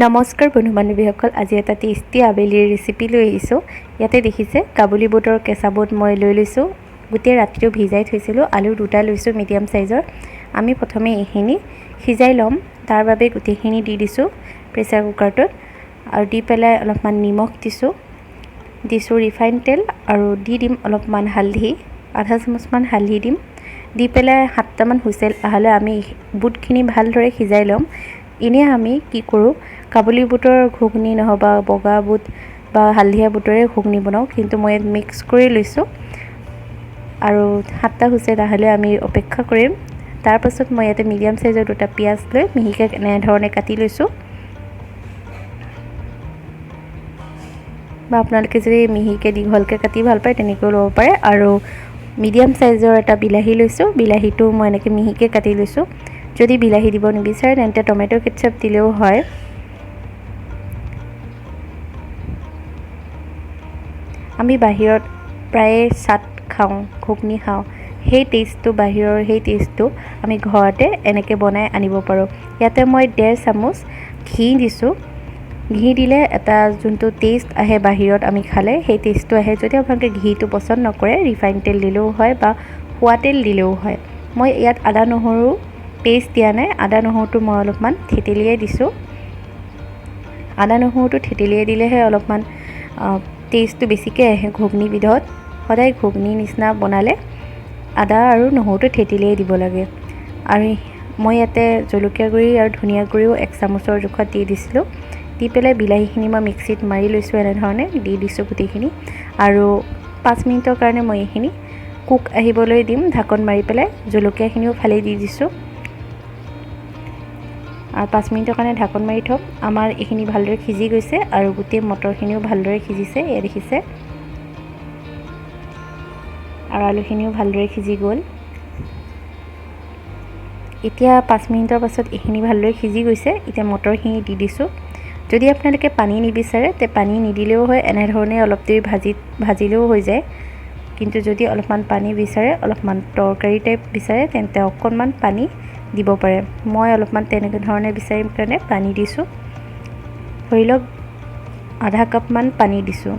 নমস্কাৰ বন্ধু বান্ধৱীসকল, আজি এটা টেষ্টি আবেলিৰ ৰেচিপি লৈ আহিছোঁ। ইয়াতে দেখিছে, কাবুলী বুটৰ কেঁচা বুট মই লৈ লৈছোঁ। গোটেই ৰাতিটো ভিজাই থৈছিলোঁ। আলু দুটা লৈছোঁ মিডিয়াম চাইজৰ। আমি প্ৰথমে এইখিনি সিজাই ল'ম। তাৰ বাবে গোটেইখিনি দি দিছোঁ প্ৰেছাৰ কুকাৰটোত আৰু দি পেলাই অলপমান নিমখ দিছোঁ, দিছোঁ ৰিফাইন তেল আৰু দি দিম অলপমান হালধি, আধা চামুচমান হালধি দিম। দি পেলাই 7টামান হুইচেল অহালৈ আমি বুটখিনি ভালদৰে সিজাই ল'ম। এনেই আমি কি কৰোঁ, কাবুলী বুটৰ ঘুগনি নহ'বা বগা বুট বা হালধীয়া বুটৰে ঘুগনি বনাওঁ, কিন্তু মই ইয়াত মিক্স কৰি লৈছোঁ। আৰু 7টা হুইচেল অহালৈ আমি অপেক্ষা কৰিম। তাৰপাছত মই ইয়াতে মিডিয়াম চাইজৰ দুটা পিঁয়াজ লৈ মিহিকৈ এনেধৰণে কাটি লৈছোঁ, বা আপোনালোকে যদি মিহিকৈ দীঘলকৈ কাটি ভাল পায়, তেনেকৈও ল'ব পাৰে। আৰু মিডিয়াম চাইজৰ এটা বিলাহী লৈছোঁ। বিলাহীটো মই এনেকৈ মিহিকৈ কাটি লৈছোঁ। যদি বিলাহী দিব নিবিচাৰে, তেন্তে টমেট' কেটচাপ দিলেও হয়। আমি বাহিৰত প্ৰায়ে চাট খাওঁ, ঘুগনি খাওঁ। সেই টেষ্টটো, বাহিৰৰ সেই টেষ্টটো আমি ঘৰতে এনেকৈ বনাই আনিব পাৰোঁ। ইয়াতে মই 1.5 চামুচ ঘি দিছোঁ। ঘি দিলে এটা যোনটো টেষ্ট আহে, বাহিৰত আমি খালে সেই টেষ্টটো আহে। যদি আপোনালোকে ঘিটো পচন্দ নকৰে, ৰিফাইন তেল দিলেও হয় বা খোৱা তেল দিলেও হয়। মই ইয়াত আদা নহৰু পেষ্ট দিয়া নাই। আদা নহৰুটো মই অলপমান থেতেলিয়াই দিছোঁ। আদা নহৰুটো থেতেলিয়াই দিলেহে অলপমান টেষ্টটো বেছিকৈ আহে ঘুগনিবিধত। সদায় ঘুগনি নিচিনা বনালে আদা আৰু নহৰুটো থেতেলিয়াই দিব লাগে। আৰু মই ইয়াতে জলকীয়া গুড়ি আৰু ধনিয়া গুড়িও 1 চামুচৰ জোখত দি দিছিলোঁ। দি পেলাই বিলাহীখিনি মই মিক্সিত মাৰি লৈছোঁ, এনেধৰণে দি দিছোঁ গোটেইখিনি। আৰু 5 মিনিটৰ কাৰণে মই এইখিনি কুক আহিবলৈ দিম ঢাকন মাৰি পেলাই। জলকীয়াখিনিও ফালি দি দিছোঁ আৰু 5 মিনিটৰ কাৰণে ঢাকন মাৰি থ'ম। আমাৰ এইখিনি ভালদৰে সিজি গৈছে আৰু গোটেই মটৰখিনিও ভালদৰে সিজিছে, এয়া দেখিছে। আৰু আলুখিনিও ভালদৰে সিজি গ'ল। এতিয়া 5 মিনিটৰ পাছত এইখিনি ভালদৰে সিজি গৈছে। এতিয়া মটৰখিনি দি দিছোঁ। যদি আপোনালোকে পানী নিবিচাৰে, তে পানী নিদিলেও হয়, এনেধৰণে অলপ দেৰি ভাজিলেও হৈ যায়। কিন্তু যদি অলপমান পানী বিচাৰে, অলপমান তৰকাৰী টাইপ বিচাৰে, তেন্তে অকণমান পানী দিব পাৰে। মই অলপমান তেনেকুৱা ধৰণে বিচাৰিম কাৰণে পানী দিছোঁ। ধৰি লওক আধা কাপমান পানী দিছোঁ।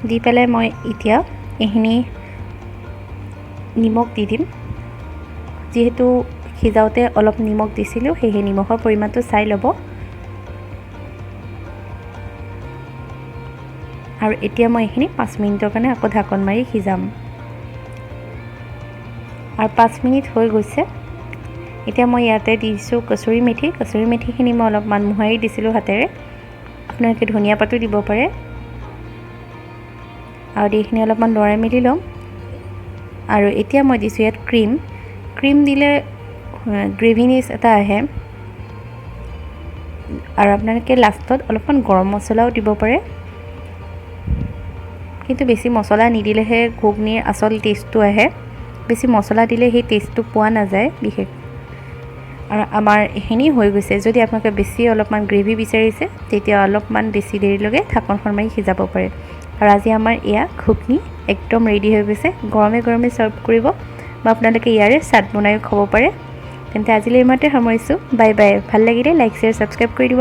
দি পেলাই মই এতিয়া এইখিনি নিমখ দি দিম। যিহেতু সিজাওঁতে অলপ নিমখ দিছিলোঁ, সেয়েহে নিমখৰ পৰিমাণটো চাই ল'ব। আৰু এতিয়া মই এইখিনি 5 মিনিটৰ কাৰণে আকৌ ঢাকন মাৰি সিজাম। আৰু 5 মিনিট হৈ গৈছে। এতিয়া মই ইয়াতে দিছোঁ কচুৰি মেথি। কচুৰি মেথিখিনি মই অলপমান মোহাৰি দিছিলোঁ হাতেৰে। আপোনালোকে ধনিয়া পাতো দিব পাৰে। আৰু এইখিনি অলপমান লৰাই মেলি ল'ম। আৰু এতিয়া মই দিছোঁ ইয়াত ক্ৰীম। ক্ৰীম দিলে গ্ৰেভিনেছ এটা আহে। আৰু আপোনালোকে লাষ্টত অলপমান গৰম মছলাও দিব পাৰে, কিন্তু বেছি মছলা নিদিলেহে ঘুগনিৰ আচল টেষ্টটো আহে। বেছি মছলা দিলে সেই টেষ্টটো পোৱা নাযায় বিশেষ। আৰু আমাৰ এইখিনি হৈ গৈছে। যদি আপোনালোকে বেছি অলপমান গ্ৰেভি বিচাৰিছে, তেতিয়া অলপমান বেছি দেৰিলৈকে ঢাকনখন মাৰি সিজাব পাৰে। আৰু আজি আমাৰ এয়া ঘুগনি একদম ৰেডি হৈ গৈছে। গৰমে গৰমে ছাৰ্ভ কৰিব বা আপোনালোকে ইয়াৰে চাট বনাইও খাব পাৰে। তেন্তে আজিলৈ ইমানতে সামৰিছোঁ। Bye bye. ভাল লাগিলে লাইক, শ্বেয়াৰ, ছাবস্ক্ৰাইব কৰি দিব।